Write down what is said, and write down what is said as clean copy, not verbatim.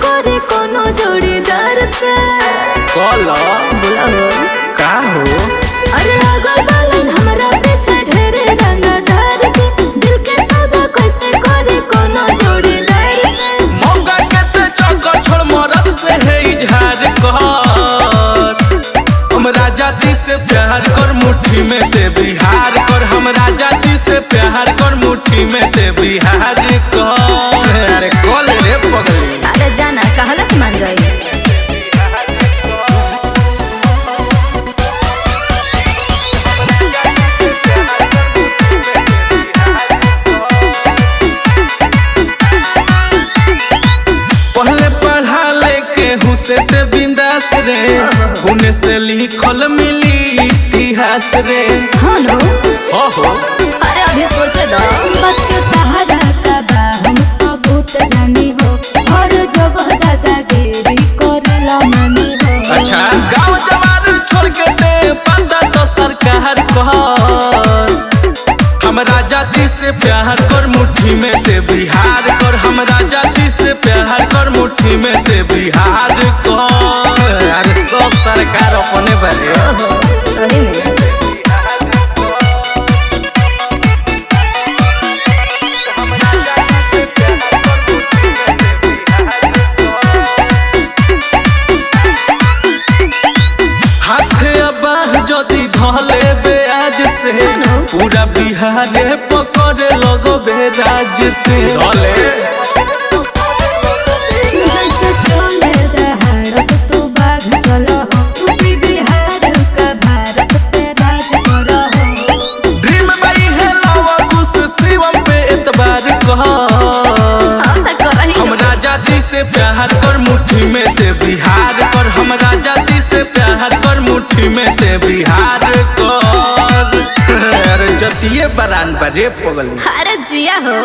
करे कोनो जोड़ीदार से। कल बोला हो। का हो? अरे अगल बगल हमरा पीछे ढेरे रंगदार के, दिल के सौदा कैसे करे कोनो जोड़ीदार से। मौका के ते चक्कर छोड़, मरद से है इजहार कर। हमरा जाति से प्यार कर, मुट्ठी में ते बिहार कर। हमरा जाति से प्यार कर, मुट्ठी में ते बिहार कर। अरे कल रे पगली। अरे जाना कहला से मान जाई। पहले पढ़ा लेके हुसे ते बिंदास रे, पुणे से लिखल मिली इतिहास रे। हाँ नो। हो हो। अरे अभी सोचे दो। बात के सहारा का बा हम सबूत जानी हो, हर जगह दादागिरी करेला मानी हो। अच्छा गाँव जवार छोड़ के ते पता तो सरकार कर। हमरा जाति से प्यार कर, मुट्ठी में ते बिहार कर। हमरा जाति से प्यार कर, मुट्ठी में ते बिहार कर। अरे सब सरकार अपने बारे। ओहो सही में। हाथ अबाह जदि धले आज से, हेलो। पूरा बिहार पकड़े लगबे राज ते। धले जैसे चले दहाड़त तू बाघ चलो हो, यूपी बिहार का भारत पे राज करो हो। ड्रीम बाई है लावा कुछ शिवम पे एतबार कह। हम तो करही। हमरा जाति से प्यार कर, मुट्ठी में ते बिहार कर। हमरा जाति से प्यार कर, मुट्ठी में ते बिहार कर। अरे जतिये बरान बरे पगली। अरे जिया हो।